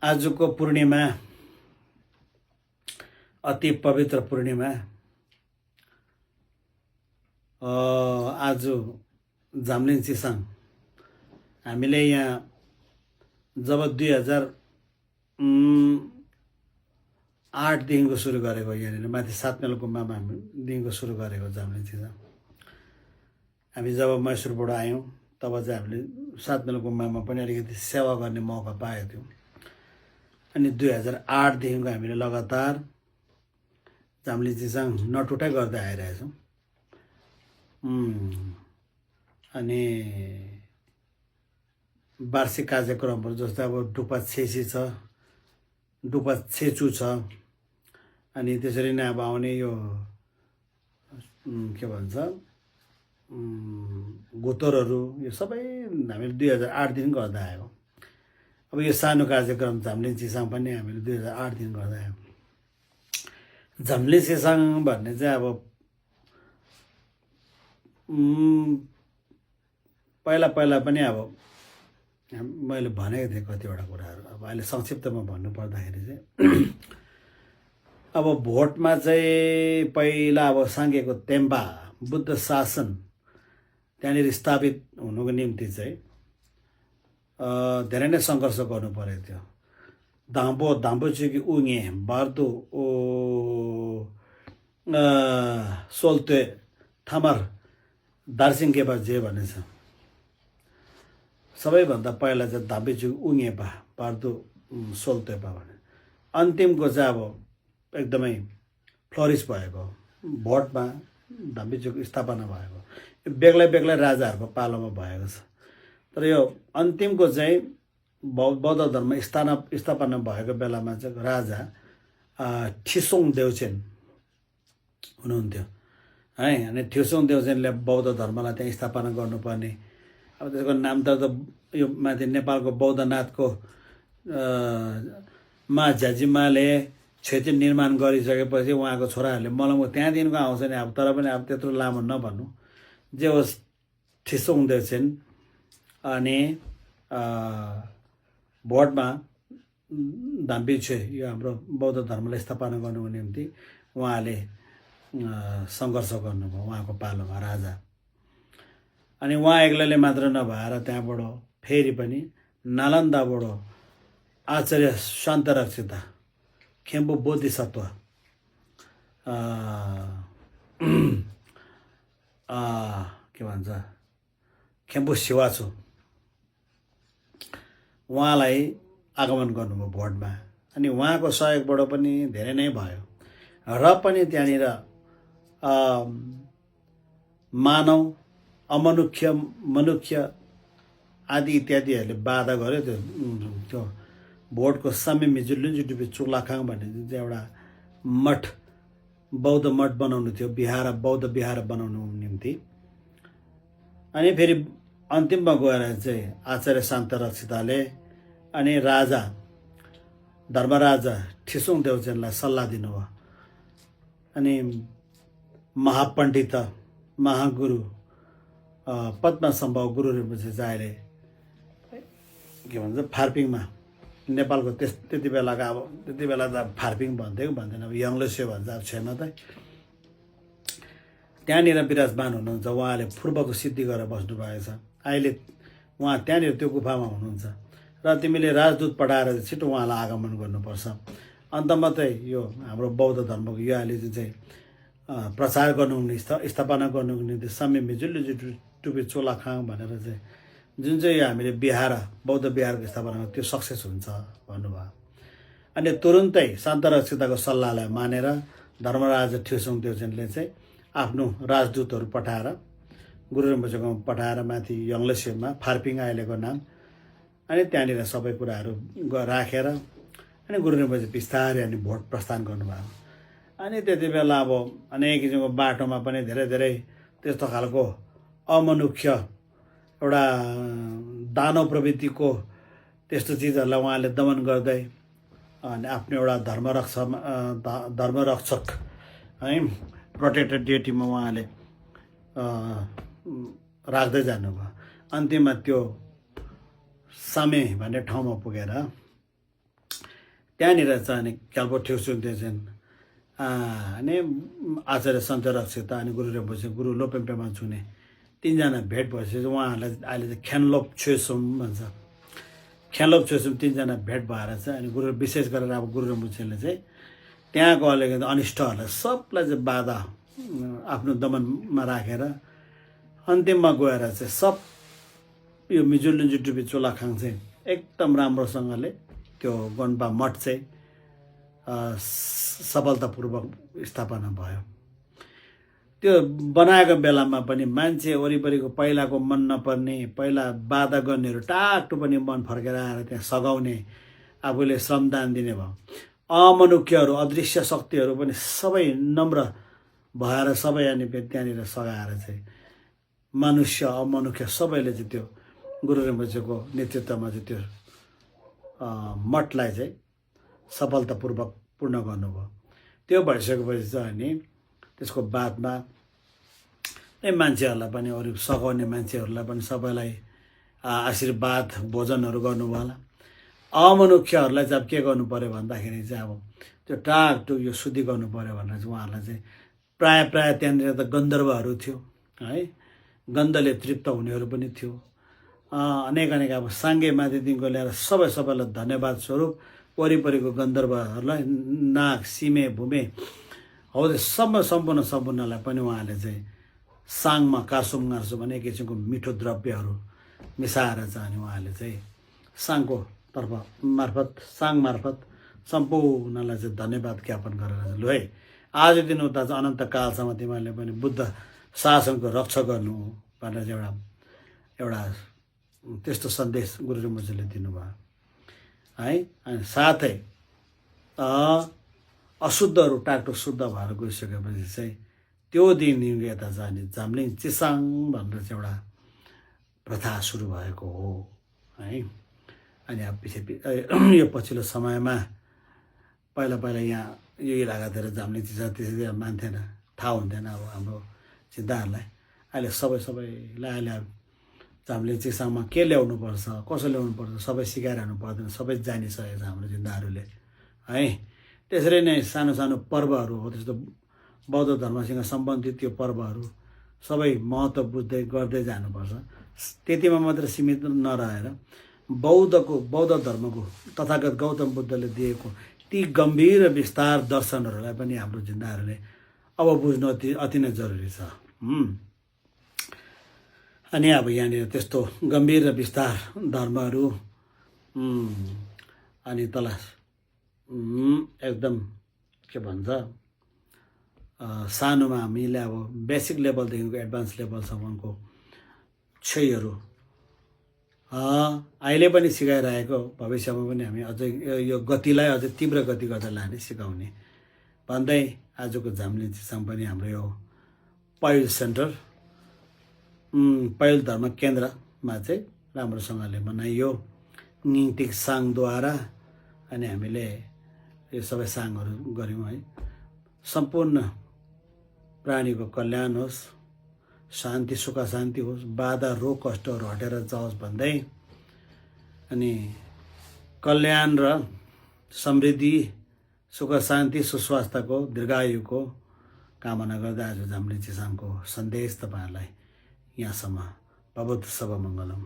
आजको पूर्णिमा अति पवित्र पूर्णिमा। आज जाम्लिङ चिसाङ हामीले यहाँ जब 2008देखिको सुरु गरेको, यहाँनिर माथि 7 माइल गुम्बामा हामीदेखिको सुरु गरेको जाम्लिङ चिसाङ। हामी जब मैसुरबाट आयौँ तब चाहिँ हामीले 7 माइल गुम्बामा पनि अलिकति सेवा गर्ने मौका पाएको थियौँ। अनि 2008देखिको हामीले लगातार जाम्लिङ चिसाङ नटुटाइ गर्दै आइरहेछौँ। अनि वार्षिक कार्यक्रमहरू जस्तै अब डुपा छेसी छ, डुपा छेचु छ, अनि त्यसरी नै अब आउने यो के भन्छ गोतरहरू, यो सबै हामीले 2008देखि गर्दै आयौँ। अब यो सानो कार्यक्रम जाम्लिङ चिसाङ पनि हामीले 2008देखि गर्दै आयौँ। जाम्लिङ चिसाङ भन्ने चाहिँ अब पहिला पनि अब मैले भनेको थिएँ कतिवटा कुराहरू। अब अहिले संक्षिप्तमा भन्नुपर्दाखेरि चाहिँ अब भोटमा चाहिँ पहिला अब साङ्गेको तेम्बा बुद्ध शासन त्यहाँनिर स्थापित हुनुको निम्ति चाहिँ धेरै नै सङ्घर्ष गर्नु परेको थियो। धाम्पोचुकी उङे बार्दो सोल्ते थमर दार्सिङकेपा जे भन्ने छ। सबैभन्दा पहिला चाहिँ धाम्पोचुकी उङेपा बार्दो सोल्तेपा भने अन्तिमको चाहिँ अब एकदमै फ्लरिस भएको भोटमा धाम्पोचुकी स्थापना भएको, बेग्लै बेग्लै राजाहरूको पालोमा भएको छ। तर यो अन्तिमको चाहिँ बौद्ध धर्म स्थापना भएको बेलामा चाहिँ राजा ठिसोङ देउचेन हुनुहुन्थ्यो है। अनि ठिसोङ देउचेनले बौद्ध धर्मलाई त्यहाँ स्थापना गर्नुपर्ने, अब त्यसको नाम त यो माथि नेपालको बौद्धनाथको मा झ्याजिमाले क्षति निर्माण गरिसकेपछि उहाँको छोराहरूले मलाई त्यहाँदेखिको आउँछ नि। अब तर पनि अब त्यत्रो लामो नभन्नु, जे होस् ठिसोङ देउचेन। अनि भोटमा धाम्पिछे यो हाम्रो बौद्ध धर्मलाई स्थापना गर्नुको निम्ति उहाँले सङ्घर्ष गर्नुभयो उहाँको पालोमा राजा। अनि उहाँ एक्लैले मात्र नभएर त्यहाँबाट फेरि पनि नालन्दाबाट आचार्य शान्तरक्षिता खेम्बु बोधिसत्व के भन्छ खेम्बु शिवाचो उहाँलाई आगमन गर्नुभयो भोटमा। अनि उहाँको सहयोगबाट पनि धेरै नै भयो। र पनि त्यहाँनिर मानव मनुष्य आदि इत्यादिहरूले बाधा गर्यो। त्यो भोटको सामेमी जुल्लुन्जुटुपी चुलाखाङ भन्ने जुन चाहिँ एउटा मठ, बौद्ध मठ बनाउनु थियो, बौद्ध विहार बनाउनु निम्ति। अनि फेरि अन्तिममा गएर चाहिँ आचार्य शान्तरक्षिताले अनि राजा धर्मराजा ठिसोङ देउचेनलाई सल्लाह दिनुभयो। अनि महापण्डित महागुरु पद्मसम्भव गुरु रिम्पोछे चाहिँ अहिले के भन्छ फार्पिङमा, नेपालको त्यति बेलाको अब त्यति बेला त फार्पिङ भन्थ्यो कि भन्दैन, अब यङ्लेश्वर भन्छ अब छेमा त। त्यहाँनिर विराजमान हुनुहुन्छ। उहाँले पूर्वको सिद्धि गरेर बस्नुभएको छ। अहिले उहाँ त्यहाँनिर त्यो गुफामा हुनुहुन्छ। र तिमीले राजदूत पठाएर छिटो उहाँलाई आगमन गर्नुपर्छ। अन्त मात्रै यो हाम्रो बौद्ध धर्मको यो अहिले चाहिँ प्रचार गर्नु स्थापना गर्नुको निम्ति सामेमी जुल्लुन्जुटुपी चोलाखाङ भनेर चाहिँ जुन चाहिँ हामीले बौद्ध विहारको स्थापना त्यो सक्सेस हुन्छ भन्नुभयो। अनि तुरुन्तै शान्तरक्षिताको सल्लाहलाई मानेर धर्मराजा ठिसोङ देउचेनले चाहिँ आफ्नो राजदूतहरू पठाएर गुरु रिम्पोछेकोमा पठाएर माथि यङ्लेश्वरमा, फार्पिङ अहिलेको नाम, अनि त्यहाँनिर सबै कुराहरू राखेर अनि गुरु रिम्पोछे बिस्तारै अनि भोट प्रस्थान गर्नुभयो। अनि त्यति बेला अब अनेक किसिमको बाटोमा पनि धेरै धेरै त्यस्तो खालको अमनुष्य एउटा दानव प्रवृत्तिको त्यस्तो चिजहरूलाई उहाँले दमन गर्दै अनि आफ्नो एउटा धर्मरक्षक है प्रोटेक्टेड डेटीमा उहाँले राख्दै जानुभयो। अन्तिममा त्यो सामे भन्ने ठाउँमा पुगेर त्यहाँनिर चाहिँ अनि क्याल्पो ठेउसुन्ते चाहिँ अनि आचार्य सन्त रक्षिता अनि गुरु रिम्पोछे गुरु लोपेम्पेमा छुने तिनजना भेट भएपछि उहाँहरूलाई अहिले चाहिँ ख्यानलोप छेसुम भन्छ। ख्यानलोप छेसुम तिनजना भेट भएर चाहिँ अनि गुरु विशेष गरेर अब गुरु रिम्पोछेले चाहिँ त्यहाँको अलिकति अनिष्टहरूलाई सबलाई चाहिँ बाधा आफ्नो दमनमा राखेर अन्तिममा गएर चाहिँ सब यो मिजुलुन्जुटुपी चोलाखाङ चाहिँ एकदम राम्रोसँगले त्यो गन्पा मठ चाहिँ सफलतापूर्वक स्थापना भयो। त्यो बनाएको बेलामा पनि मान्छे वरिपरिको पहिलाको मन नपर्ने पहिला बाधा गर्नेहरू टाकटु पनि मन फर्केर आएर त्यहाँ सघाउने आफूले श्रमदान दिने भयो। अमनुष्यहरू अदृश्य शक्तिहरू पनि सबै नम्र भएर सबै अनि त्यहाँनिर सघाएर चाहिँ मनुष्य अमनुष्य सबैले चाहिँ त्यो गुरु रिम्पोछेको नेतृत्वमा चाहिँ त्यो मठलाई चाहिँ सफलतापूर्वक पूर्ण गर्नुभयो। त्यो भइसकेपछि चाहिँ अनि त्यसको बादमा मान्छेहरूलाई पनि अरू सघाउने मान्छेहरूलाई पनि सबैलाई आशीर्वाद भोजनहरू गर्नुभयो होला। अमनुष्यहरूलाई चाहिँ अब के गर्नु पऱ्यो भन्दाखेरि चाहिँ अब त्यो टाकटुक यो शुद्धि गर्नु पऱ्यो भनेर चाहिँ उहाँहरूलाई चाहिँ प्राय त्यहाँनिर त गन्धर्वहरू थियो है, गन्धले तृप्त हुनेहरू पनि थियो। अनेक अब साङ्गे माथिदेखिको ल्याएर सबैलाई धन्यवाद स्वरूप वरिपरिको गन्धर्वहरूलाई नाग सिमे भूमे हौ सम्पूर्णलाई पनि उहाँले चाहिँ साङमा कार्सुम भन्ने एक किसिमको मिठो द्रव्यहरू मिसाएर चाहिँ अनि उहाँले चाहिँ साङको साङ मार्फत सम्पूर्णलाई चाहिँ धन्यवाद ज्ञापन गरेर लु है आज दिन उता चाहिँ अनन्त कालसम्म तिमीहरूले पनि बुद्ध शासनको रक्षा गर्नु भनेर चाहिँ एउटा त्यस्तो सन्देश गुरु रिम्पोछेले दिनुभयो है। अनि साथै अशुद्धहरू टाकटुक शुद्ध भएर गइसकेपछि चाहिँ त्यो दिन यता जाने झाम्लिङ चिसाङ भनेर चाहिँ एउटा प्रथा सुरु भएको हो है। अनि अब पछि यो पछिल्लो समयमा पहिला यहाँ यो इलाकातिर झाम्लिङ चिसाङ त्यसरी मान्थेन, थाहा हुन्थेन अब हाम्रो चिन्ताहरूलाई। अहिले सबैलाई अहिले झाम्लिङ चिसाङमा के ल्याउनुपर्छ कसो ल्याउनुपर्छ सबै सिकाइरहनु पर्दैन, सबै जानिसकेको छ हाम्रो चिन्ताहरूले है। त्यसरी नै सानो पर्वहरू हो त्यस्तो बौद्ध धर्मसँग सम्बन्धित त्यो पर्वहरू सबै महत्त्व बुझ्दै गर्दै जानुपर्छ। त्यतिमा मात्र सीमित नरहेर बौद्ध धर्मको तथागत गौतम बुद्धले दिएको ती गम्भीर विस्तार दर्शनहरूलाई पनि हाम्रो चिन्ताहरूले अब बुझ्नु अति नै जरुरी छ। अनि अब यहाँनिर त्यस्तो गम्भीर र विस्तार धर्महरू अनि तल एकदम के भन्छ सानोमा हामीले अब बेसिक लेभलदेखिको एडभान्स लेभलसम्मको छैहरू अहिले पनि सिकाइरहेको, भविष्यमा पनि हामी अझै यो गतिलाई अझै तीव्र गति गर्दै लाने सिकाउने भन्दै आजको झाम्लिङ चिसाङ पनि हाम्रो यो पहिल सेन्टर पहिल धर्म केन्द्रमा चाहिँ राम्रोसँगले मनाइयो निङटिक साङद्वारा। अनि हामीले यो सबै साङहरू गऱ्यौँ है। सम्पूर्ण प्राणीको कल्याण होस्, शान्ति सुख शान्ति होस्, बाधा रोग कष्टहरू हटेर जाओस् भन्दै अनि कल्याण र समृद्धि सुख शान्ति सुस्वास्थ्यको दीर्घायुको कामना गर्दै आज झाम्लिङ चिसाङको सन्देश तपाईँहरूलाई यहाँसम्म भवतु सर्वमङ्गलम।